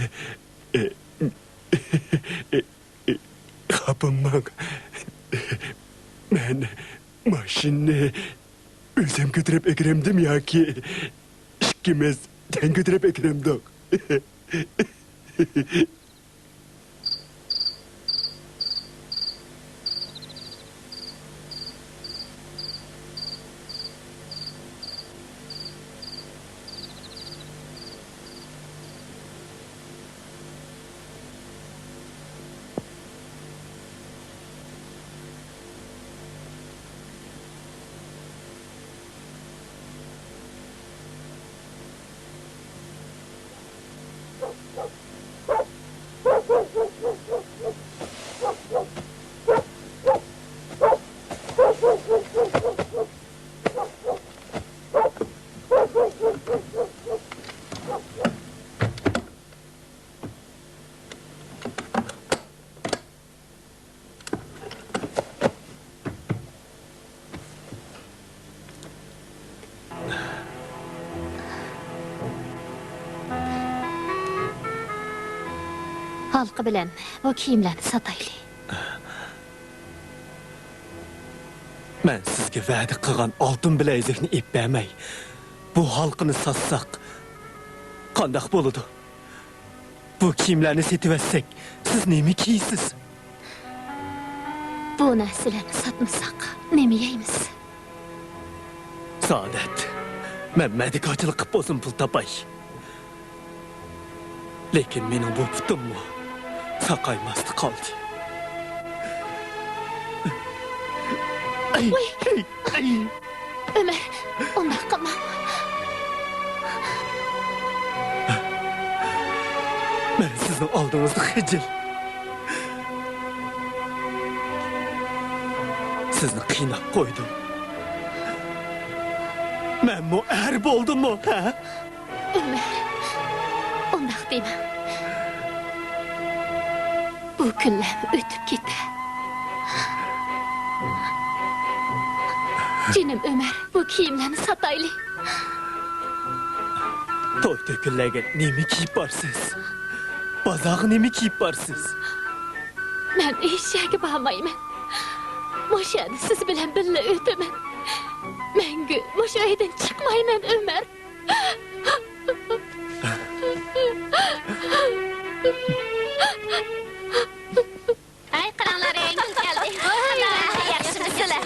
خاپىماڭ. مەن ماشىنىنى ئۆزۈم كۆتۈرۈپ ئەكىرەمدىم ياكى ئىككىمىز تەڭ كۆتۈرۈپ ئەكىرەمدۇق؟ ھالقا بىلەن بۇ كىيىملەرنى ساتايلى. مەن سىزگە ۋەدە قىلغان ئالتۇن بىلەيزۈكنى ئېلىپ بەرمەي، بۇ ھالقىنى ساتساق قانداق بولىدۇ؟ بۇ كىيىملەرنى سېتىۋەتسەك، سىز نېمە كىيىسىز؟ بۇ نەرسىلەرنى ساتمىساق، نېمە يەيمىز؟ سائادەت، مەن مەدىكارچىلىق قىپ بولسۇن پۇل تاپاي. لېكىن مېنىڭ بۇ پۇتۇممۇ ساقايماستىن قالدى. ۋاي! ئۆمەر، ئۇنداق قىلماڭ. مەن سىزنىڭ ئالدىڭىزدا خىجىل. سىزنى قىيناپ قويدۇم. مەنمۇ ئەر بولدۇممۇ، ھە؟ ئۆمەر، ئۇنداق دېمە. بۇ كۈنلەرمۇ ئۆتۈپ كېتە. جېنىم ئۆمەر، بۇ كىيىملەرنى ساتايلى. توي-تۆكۈنلەرگە نېمە كىيىپ بارىسىز؟ بازارغا نېمە كىيىپ بارىسىز؟ مەن ھېچ يەرگە بارمايمەن. مۇشۇ يەردە سىز بىلەن بىللە ئۆتىمەن. مەڭگۈ مۇشۇ ئۆيدىن چىقمايمەن، ئۆمەر. ھەي، قاراڭلار، رەڭگۈل كەلدى. ۋاي، ياخشىمۇسىلەر؟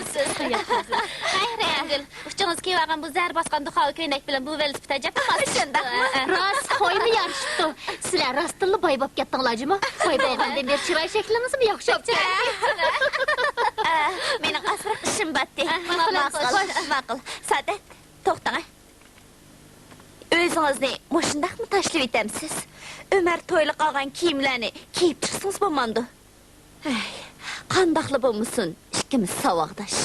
ياخشىمىز. ھەي، رەڭگۈل، ئۇچىڭىزغا كىيىۋالغان بۇ زەھەر باسقان دۇخاۋا كۆينەك بىلەن بۇ ۋېلىسىپىت ئەجەب ماس چىقىپتۇ. شۇنداقمۇ؟ راست، خويمۇ يارىشىپتۇ. سىلەر راستتىنلا باي بوپ كەتتىڭلار جۇمۇ. باي بولغاندىن بېرى چىراي شەكلىڭىزمۇ ياخشى بوپتۇ. ئە، مېنىڭ ئازراق ئىشىم بارتتى. ئە، ماقۇل، ماقۇل، ماقۇل. خوش، ماقۇل. سائادەت، توختاڭ، ھە. ئۆزىڭىزنى مۇشۇنداقمۇ تاشلىۋېتەمسىز؟ ئۆمەر تويلۇق ئالغان كىيىملەرنى كىيىپ چىقسىڭىز بولمامدۇ؟ ھەي، قانداقلا بولمىسۇن، ئىككىمىز ساۋاقداش.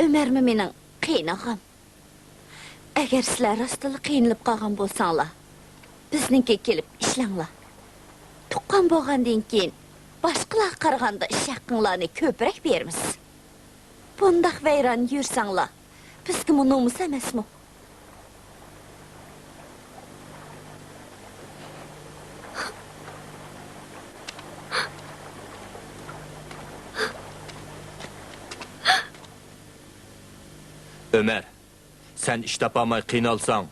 ئۆمەرمۇ مېنىڭ قېيىنئاغام. ئەگەر سىلەر راستتىنلا قىينىلىپ قالغان بولساڭلار، بىزنىڭكىگە كېلىپ ئىشلەڭلار. تۇغقان بولغاندىن كېيىن، باشقىلارغا قارىغاندا ئىش ھەققىڭلارنى كۆپرەك بېرىمىز. بۇنداق ۋەيران يۈرسەڭلار، بىزگىمۇ نومۇس ئەمەسمۇ؟ ئۆمەر، سەن ئىش تاپالماي قىينالساڭ،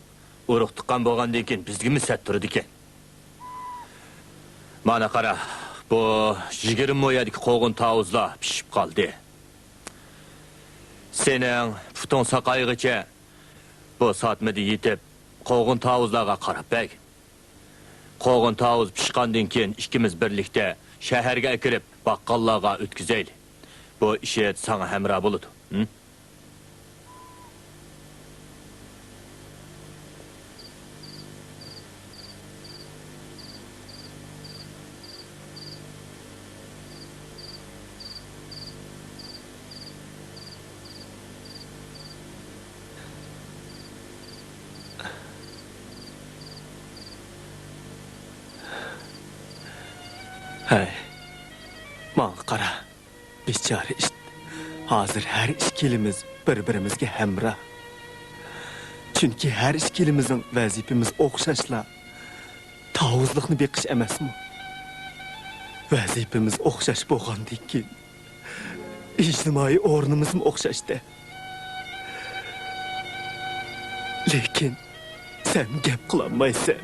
ئۇرۇق-تۇغقان بولغاندىن كېيىن بىزگىمۇ سەت تۇرىدىكەن. مانا قارا، بۇ يىگىرمە مو يەردىكى قوغۇن تاۋۇزلار پىشىپ قالدى. سېنىڭ پۇتۇڭ ساقايغىچە بۇ ساتمىدا يېتىپ، قوغۇن تاۋۇزلارغا قاراپ بەرگىن. قوغۇن تاۋۇز پىشقاندىن كېيىن، ئىككىمىز بىرلىكتە شەھەرگە ئەكىرىپ، باققاللارغا ئۆتكۈزەيلى. بۇ ئىشى ساڭا ھەمراھ بولىدۇ. ھىم؟ ھەي، ماڭا قارا. بىچارە ئىت. ھازىر ھەر ئىككىلىمىز بىر-بىرىمىزگە ھەمراھ. چۈنكى ھەر ئىككىلىمىزنىڭ ۋەزىپىمىز ئوخشاشلا، تاۋۇزلۇقنى بېقىش ئەمەسمۇ؟ ۋەزىپىمىز ئوخشاش بولغاندىن كېيىن، ئىجتىمائىي ئورنىمىزمۇ ئوخشاش-دە. لېكىن سەن گەپ قىلالمايسەن.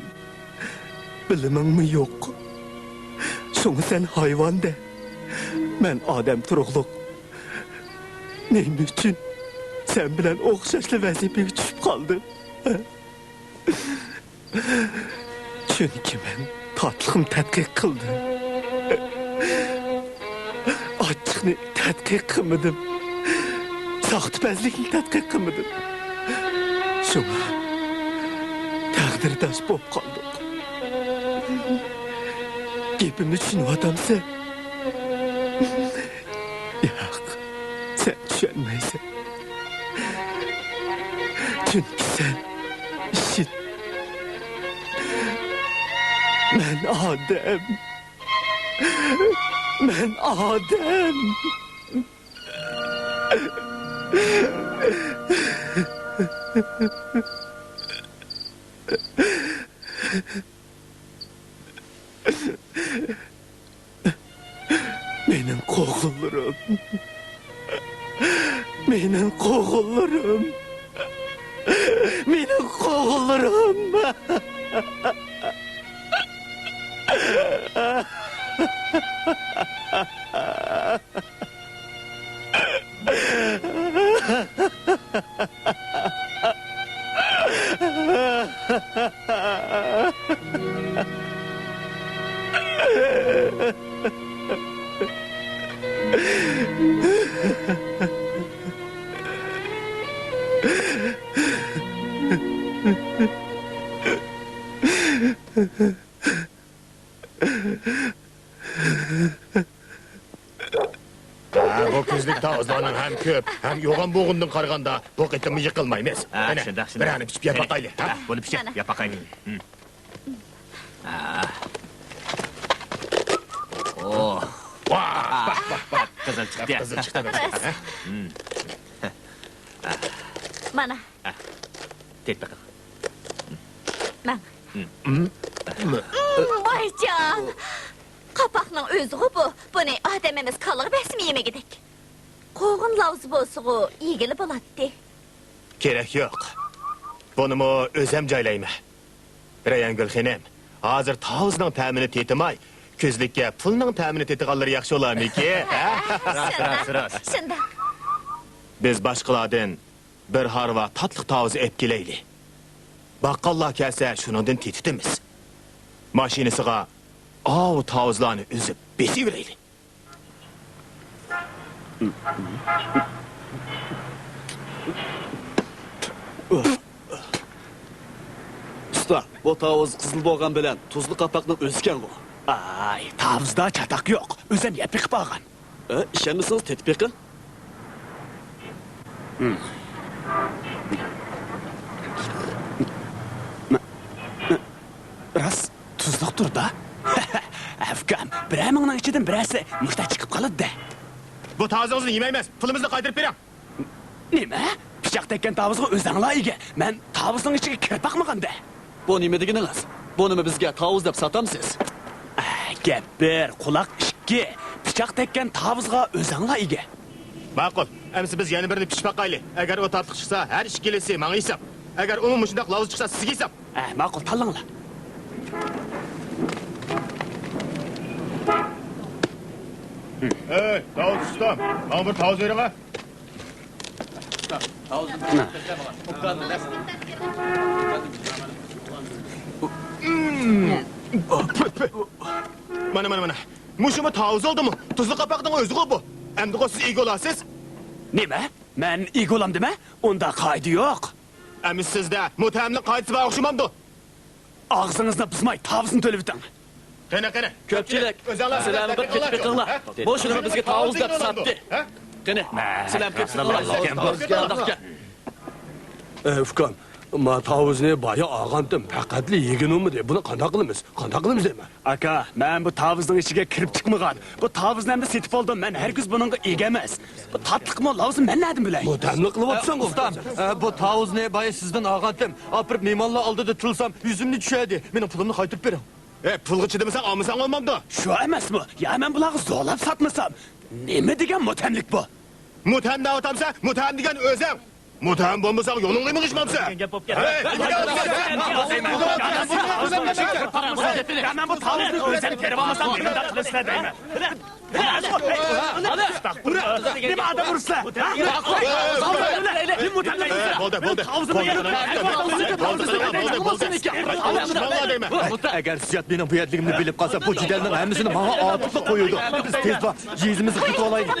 بىلىمىڭمۇ يوق. شۇڭا سەن ھايۋان-دە. مەن ئادەم تۇرۇقلۇق. نېمە ئۈچۈن سەن بىلەن ئوخشاشلا ۋەزىپىگە چۈشۈپ قالدىم؟ چۈنكى مەن تاتلىقنى تەتقىق قىلدىم. ئاچچىقنى تەتقىق قىلمىدىم. ساختىپەزلىكنى تەتقىق قىلمىدىم. شۇڭا تەقدىرداش بولۇپ قالدۇق. گېپىمنى چۈشىنىۋاتامسەن؟ ياق، سەن چۈشەنمەيسەن. چۈنكى سەن ئىشىت. مەن ئادەم. مەن ئادەم. مېنىڭ قوغۇنلىرىم. مېنىڭ قوغۇنلىرىم. ھە، بۇ كۈزلۈك تاۋۇزلارنىڭ ھەم كۆپ، ھەم يوغان بولغىنىدىن قارىغاندا، بۇ قېتىممۇ يىقىلمايمىز. ھە، قېنى، شۇنداق، شۇنداق. بىرەرنى پىشىپ يەپ باقايلى، ھە؟ ھە، بۇنى پىشىپ يەپ باقايلى. ھە. ھە. ئوھ. ۋاھ، ۋاھ، ۋاھ، ۋاھ. قىزىل چىقتى. قىزىل چىقتى. ھە. مانا. ھە. تېتىپ بېقىڭ. ماڭ. ۋايجان! قاپاقنىڭ ئۆزىغۇ بۇ. بۇنى ئادەم ئەمەس، كالىغا بەرسىمۇ يېمىگۈدەك. قوغۇن لاۋزا بولسىغۇ، يېگىلى بولاتتى. كېرەك يوق. بۇنىمۇ ئۆزەم جايلايمەن. رەيھانگۈل خېنىم، ھازىر تاۋۇزنىڭ تەمىنى تېتىماي، كۈزلۈككە پۇلنىڭ تەمىنى تېتىغانلىرى ياخشى بولارمىكىن؟ ھە؟ راست، راست، راست. شۇنداق. بىز باشقىلاردىن بىر ھارۋا تاتلىق تاۋۇز ئېلىپ كېلەيلى. باققانلار كەلسە، شۇنىڭدىن تېتىتىمىز. ماشىنىسىغا ئاۋۇ تاۋۇزلارنى ئۈزۈپ بېسىۋېرەيلى. ئۇستا، بۇ تاۋۇز قىزىل بولغان بىلەن تۇزلۇق قاپاقنىڭ ئۆزىكەنغۇ؟ ئاي، تاۋۇزدا چاتاق يوق. ئۆزەم يەپ بېقىپ ئالغان. ئە، ئىشەنمىسىڭىز تېتىپ بېقىڭ. راست تۇزلۇقتۇر-دا. ئۇكام، بىرەر مىڭنىڭ ئىچىدىن بىرەرسى مۇشتا چىقىپ قالىدۇ-دە. بۇ تاۋۇزىڭىزنى يېمەيمىز، پۇلىمىزنى قايتۇرۇپ بېرىڭ. نېمە؟ پىچاق تەگكەن تاۋۇزغا ئۆزەڭلار ئىگە. مەن تاۋۇزنىڭ ئىچىگە كىرىپ باقمىغان-دە. بۇ نېمە دېگىنىڭىز؟ بۇنىمۇ بىزگە تاۋۇز دەپ ساتامسىز؟ ئە، گەپ بىر، قۇلاق ئىككى. پىچاق تەگكەن تاۋۇزغا ئۆزەڭلار ئىگە. ماقۇل. ئەمىسە بىز يەنە بىرنى پىشىپ باقايلى. ئەگەر ئۇ تاتلىق چىقسا، ھەر ئىككىلىسى ماڭا ھېساب. ئەگەر ئۇمۇ مۇشۇنداق لاۋزا چىقسا، سىزگە ھېساب. ئە، ماقۇل، تاللاڭلار. ئەي، تاۋۇز ئۇستام، ماڭا بىر تاۋۇز بېرىڭە. مانا، مانا، مانا. مۇشۇمۇ تاۋۇز بولدىمۇ؟ تۇزلۇق قاپاقنىڭ ئۆزىغۇ بۇ. ئەمدىغۇ سىز ئىگە بولارسىز. نېمە؟ مەن ئىگە بولامدىمەن؟ ئۇنداق قائىدە يوق. ئەمىسە سىزدە مۇتتەھەملىك قائىدىسى بار ئوخشىمامدۇ؟ ئاغزىڭىزنى بۇزماي، تاۋۇزنى تۆلىۋېتىڭ. قېنى، قېنى. كۆپچىلىك، سىلەرمۇ بىر كېتىپ بېقىڭلار. مۇشۇنىمۇ بىزگە تاۋۇز دەپ ساتتى. قېنى، سىلەرمۇ كېتىپ بېقىڭلار. ئەي، ئۇكام، ما تاۋۇزنى بايا ئالغانتىم، پەقەتلا يېگىنى بولمىدى. بۇنى قانداق قىلىمىز؟ قانداق قىلىمىز دەيمەن؟ ئاكا، مەن بۇ تاۋۇزنىڭ ئىچىگە كىرىپ چىقمىغان. بۇ تاۋۇزنى ئەمدى سېتىپ ئالدىم، مەن ھەرگىز بۇنىڭغا ئىگە ئەمەس. بۇ تاتلىقمۇ، لاۋزىمۇ مەن نەدىن بىلەي؟ مۇتتەھەملىك قىلىۋاتىسەن ئۇستا. ئە، بۇ تاۋۇزنى بايا سىزدىن ئالغانتىم. ئاپىرىپ مېھمانلار ئالدىدا تىللىسام، يۈزۈمنى چۈشۈردى. مېنىڭ پۇلۇمنى قايتۇرۇپ بېرىڭ. ئە، پۇلغا چىدىمىساڭ ئالمىساڭ بولمامدۇ؟ شۇ ئەمەسمۇ؟ يا مەن بۇلارغا زورلاپ ساتمىسام؟ نېمە دېگەن مۇتتەھەملىك بۇ؟ مۇتتەھەم دەۋاتامسەن؟ مۇتتەھەم دېگەن ئۆزۈڭ. مۇتتەھەم بولمىساڭ يولۇڭنى مېڭىشمامسەن؟ ھەي، نېمە دەۋاتامسەن؟ يا مەن بۇ تاۋۇزنى ئۆزۈم تېرىۋالمىسام نېمە دەپ قىلىسىلەر دەيمەن. ئەستەغپۇرۇللا. نېمە ئادەم ئۇرۇسىلەر؟ بولدى، بولدى. بولدى، بولدى. ئەگەر سىياد مېنىڭ بۇ يەردىكىمنى بىلىپ قالسا، بۇ جېدەلنىڭ ھەممىسىنى ماڭا ئاتىپلا قويىدۇ. بىز تېزلا يېزىمىزغا كېتىۋالايلى.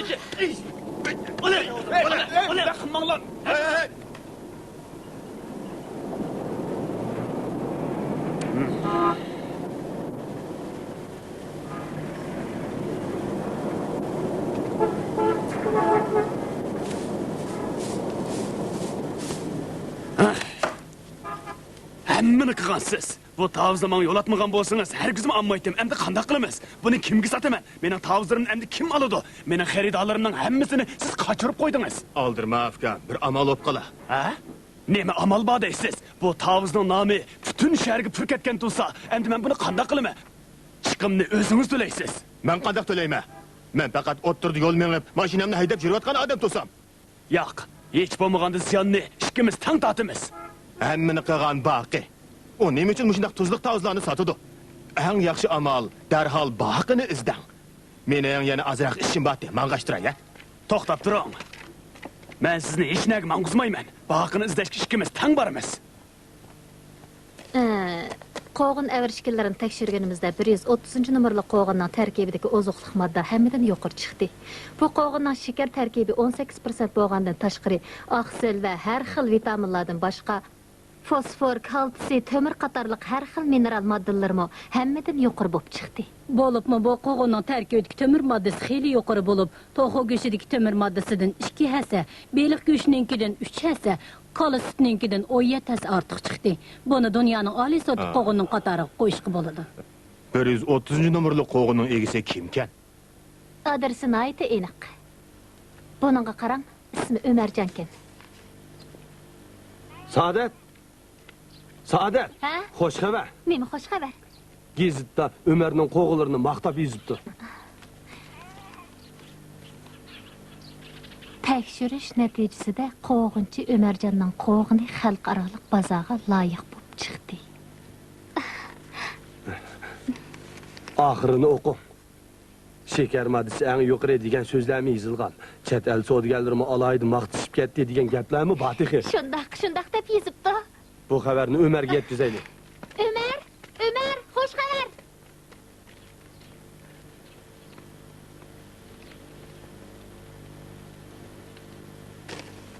ھەممىنى قىلغانسىز. بۇ تاۋۇزنى ماڭا يولاتمىغان بولسىڭىز، ھەرگىزمۇ ئالمايتتىم. ئەمدى قانداق قىلىمىز؟ بۇنى كىمگە ساتىمەن؟ مېنىڭ تاۋۇزلىرىمنى ئەمدى كىم ئالىدۇ؟ مېنىڭ خېرىدارلىرىمنىڭ ھەممىسىنى سىز قاچۇرۇپ قويدىڭىز. ئالدىرىما، ئۇكام، بىر ئامال بولۇپ قالا. ھە؟ نېمە ئامال بار دەيسىز؟ بۇ تاۋۇزنىڭ نامى پۈتۈن شەھەرگە پۈر كەتكەن تۇرسا، ئەمدى مەن بۇنى قانداق قىلىمەن؟ چىقىمنى ئۆزىڭىز تۆلەيسىز. مەن قانداق تۆلەيمەن؟ مەن پەقەت ئوتتۇرىدا يول مېڭىپ، ماشىنامنى ھەيدەپ يۈرۈۋاتقان ئادەم تۇرسام. ياق، ھېچ بولمىغاندا زىياننى ئىككىمىز تەڭ تارتىمىز. ھەممىنى قىلغان باقى. ئۇ نېمە ئۈچۈن مۇشۇنداق تۇزلۇق تاۋۇزلارنى ساتىدۇ؟ ئەڭ ياخشى ئامال، دەرھال باقىنى ئىزدەڭ. مېنىڭ يەنە ئازراق ئىشىم بارتى، ماڭغاچتۇراي، ھە؟ توختاپ تۇرۇڭ. مەن سىزنى ھېچنەگە ماڭغۇزمايمەن. باقىنى ئىزدەشكە ئىككىمىز تەڭ بارىمىز. ئە، قوغۇن ئەۋرىشكىنلىرىنى تەكشۈرگىنىمىزدە، بىر يۈز ئوتتۇزىنچى نومۇرلۇق قوغۇننىڭ تەركىبىدىكى ئوزۇقلۇق ماددا ھەممىدىن يۇقىرى چىقتى. بۇ قوغۇننىڭ شېكەر تەركىبى ئون سەككىز پىرسەنت بولغاندىن تاشقىرى، ئاقسىل ۋە ھەر خىل ۋىتامىنلاردىن باشقا، فوسفور، كالتسىي، تۆمۈر قاتارلىق ھەر خىل مىنېرال ماددىلىرىمۇ ھەممىدىن يۇقىرى بولۇپ چىقتى. بولۇپمۇ بۇ قوغۇننىڭ تەركىبىدىكى تۆمۈر ماددىسى خېلى يۇقىرى بولۇپ، توخۇ گۆشىدىكى تۆمۈر ماددىسىدىن ئىككى ھەسسە، بېلىق گۆشىنىڭكىدىن ئۈچ ھەسسە، كالا سۈتىنىڭكىدىن ئون يەتتە ھەسسە ئارتۇق چىقتى. بۇنى دۇنيانىڭ ئالىي سورتلۇق ھە. قوغۇننىڭ قاتارىغا قويۇشقا بولىدۇ. بىر يۈز ئوتتۇزىنچى نومۇرلۇق قوغۇننىڭ ئىگىسى كىمكەن؟ ئادرېسى ناھايىتى ئېنىق. بۇنىڭغا قاراڭ، ئىسمى ئۆمەرجانكەن. سائادەت! سائادەت! ھە؟ خوش خەۋەر! نېمە خوش خەۋەر؟ گېزىتتا ئۆمەرنىڭ قوغۇنلىرىنى ماختاپ يېزىپتۇ. تەكشۈرۈش نەتىجىسىدە قوغۇنچى ئۆمەرجاننىڭ قوغۇنى خەلقئارالىق بازارغا لايىق بولۇپ چىقتى. ئاخىرىنى ئوقۇڭ. شېكەر ماددىسى ئەڭ يۇقىرى دېگەن سۆزلەرمۇ يېزىلغان. چەت ئەل سودىگەرلىرىمۇ ئالاھىدە ماختىشىپ كەتتى دېگەن گەپلەرمۇ بار تېخى. شۇنداق، شۇنداق دەپ يېزىپتۇ. بۇ خەۋەرنى ئۆمەرگە يەتكۈزەيلى. ئۆمەر! ئۆمەر! خوش خەۋەر!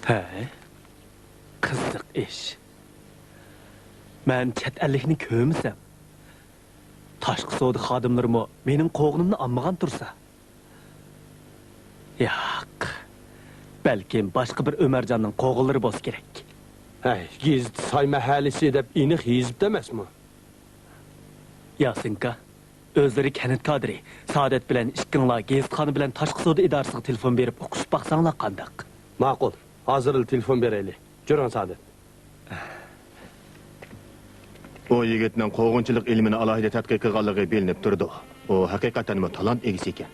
ھە؟ قىزىق ئىش. مەن چەت ئەللىكنى كۆرمىسەم، تاشقى سودا خادىملىرىمۇ مېنىڭ قوغۇنۇمنى ئالمىغان تۇرسا. ياق. بەلكىم باشقا بىر ئۆمەرجاننىڭ قوغۇنلىرى بولسا كېرەك. ھەي، گېزىتتە ساي مەھەللىسى دەپ ئېنىق يېزىپتۇ ئەمەسمۇ؟ ياسىنكا، ئۆزلىرى كەنت كادىرى سائادەت بىلەن ئىككىڭلار گېزىتخانا بىلەن تاشقى سودا ئىدارىسىغا تېلېفون بېرىپ ئۇقۇشۇپ باقساڭلار قانداق؟ ماقۇل، ھازىرلا تېلېفون بېرەيلى. جۈرۈڭ، سائادەت. ئۇ يىگىتنىڭ قوغۇنچىلىق ئىلمىنى ئالاھىدە تەتقىق قىلغانلىقى بىلىنىپ تۇرىدۇ. ئۇ ھەقىقەتەنمۇ تالانت ئىگىسى ئىكەن.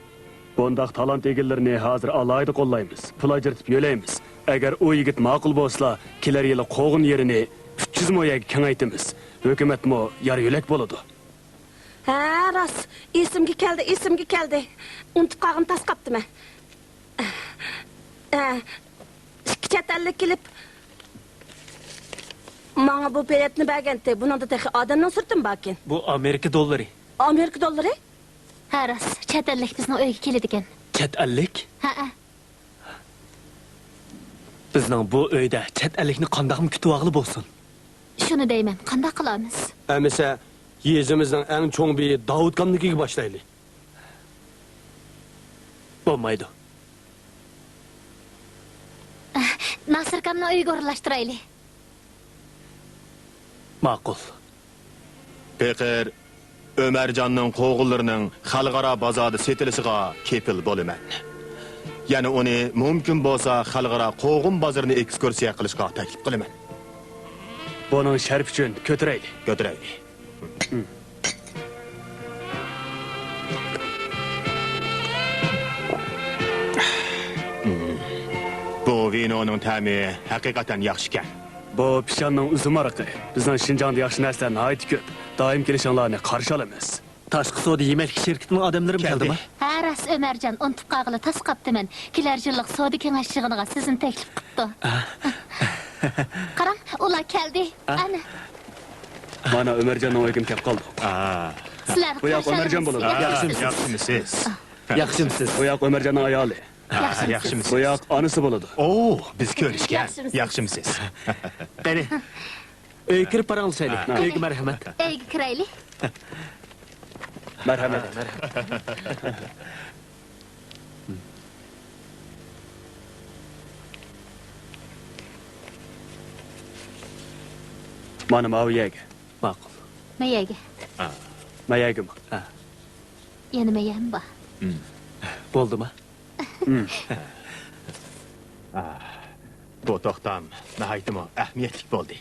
بۇنداق تالانت ئىگىلىرىنى ھازىر ئالاھىدە قوللايمىز، پۇل ئاجرىتىپ يۆلەيمىز. ئەگەر ئۇ يىگىت ماقۇل بولسىلا، كېلەر يىلى قوغۇن يېرىنى ئۈچ يۈز مو يەرگە كېڭەيتىمىز. ھۆكۈمەتمۇ يار يۆلەك بولىدۇ. ھە، راست. ئېسىمگە كەلدى، ئېسىمگە كەلدى. ئۇنتۇپ قالغىنىم تاس قاپتىمەن. ھە، ئىككى چەت ئەللىك كېلىپ، ماڭا بۇ بېلەتنى بەرگەنتى. بۇنىڭدا تېخى ئادەمنىڭ سۈرىتىمۇ باركەن. بۇ ئامېرىكا دوللىرى. ئامېرىكا دوللىرى؟ ھە، راست. چەت ئەللىك بىزنىڭ ئۆيگە كېلىدىكەن. چەت ئەللىك؟ ھەئە. بىزنىڭ بۇ ئۆيدە چەت ئەللىكنى قانداقمۇ كۈتۈۋالغىلى بولسۇن؟ شۇنى دەيمەن، قانداق قىلارمىز؟ ئەمىسە، يېزىمىزنىڭ ئەڭ چوڭ بېيى داۋۇتكامنىڭكىگە باشلايلى. بولمايدۇ. ناسىركامنىڭ ئۆيىگە ئورۇنلاشتۇرايلى. ماقۇل. پېقىر، ئۆمەرجاننىڭ قوغۇنلىرىنىڭ خەلقئارا بازاردا سېتىلىشىغا كېپىل بولىمەن. يەنە ئۇنى مۇمكىن بولسا خەلقئارا قوغۇن بازىرىنى ئېكسكۇرسىيە قىلىشقا تەكلىپ قىلىمەن. بۇنىڭ شەرىپى ئۈچۈن كۆتۈرەيلى. كۆتۈرەيلى. بۇ ۋىنونىڭ تەمى ھەقىقەتەن ياخشىكەن. بۇ پىشاننىڭ ئۈزۈم ھارىقى. بىزنىڭ شىنجاڭدا ياخشى نەرسىلەر ناھايىتى كۆپ. دائىم كېلىشىڭلارنى قارشى ئالىمىز. تاشقى سودا يېمەكلىك شىركىتىنىڭ ئادەملىرىمۇ كەلدى. كەلدىما؟ ھە، راست، ئۆمەرجان، ئۇنتۇپ قالغىلى تاس قاپتىمەن. كېلەر يىللىق سودا كېڭەش يىغىنىغا سىزنى تەكلىپ قىپتۇ. قاراڭ، ئۇلار كەلدى. ئەنە. مانا ئۆمەرجاننىڭ ئۆيىگىمۇ كەپ قالدۇق. سىلەرنى بۇ ياق قارشى ئۆمەرجان ئالىمىز. بولىدۇ. ياخشىمۇسىز؟ ياخشىمۇ سىز؟ ياخشىمۇ سىز؟ بۇ ياق ئۆمەرجاننىڭ ئايالى. ياخشىمۇ سىز؟ بۇ ياق ئانىسى بولىدۇ. ئو، بىز كۆرۈشكەن. ياخشىمۇ سىز؟ قېنى، ئۆيگە كىرىپ پاراڭلىشايلى. ھە. ئۆيگە مەرھەمەت. ئۆيگە كىرەيلى. مەرھەمەت. مانا ماۋۇ يەرگە. ماقۇل. ما يەرگە؟ ھە. ما يەرگىمۇ؟ ھە. يەنە ما يەرمۇ بار؟ بولدىما؟ بۇ توختام ناھايىتىمۇ ئەھمىيەتلىك بولدى.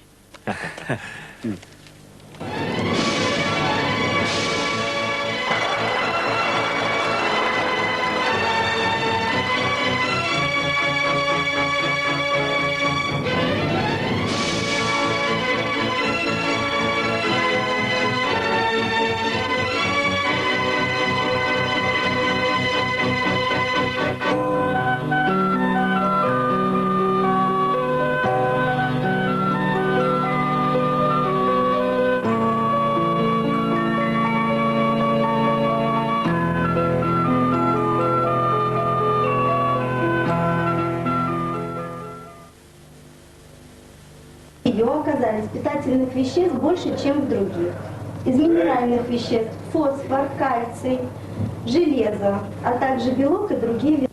Веществ больше, чем в других. Из минеральных веществ фосфор, кальций, железо, а также белок и другие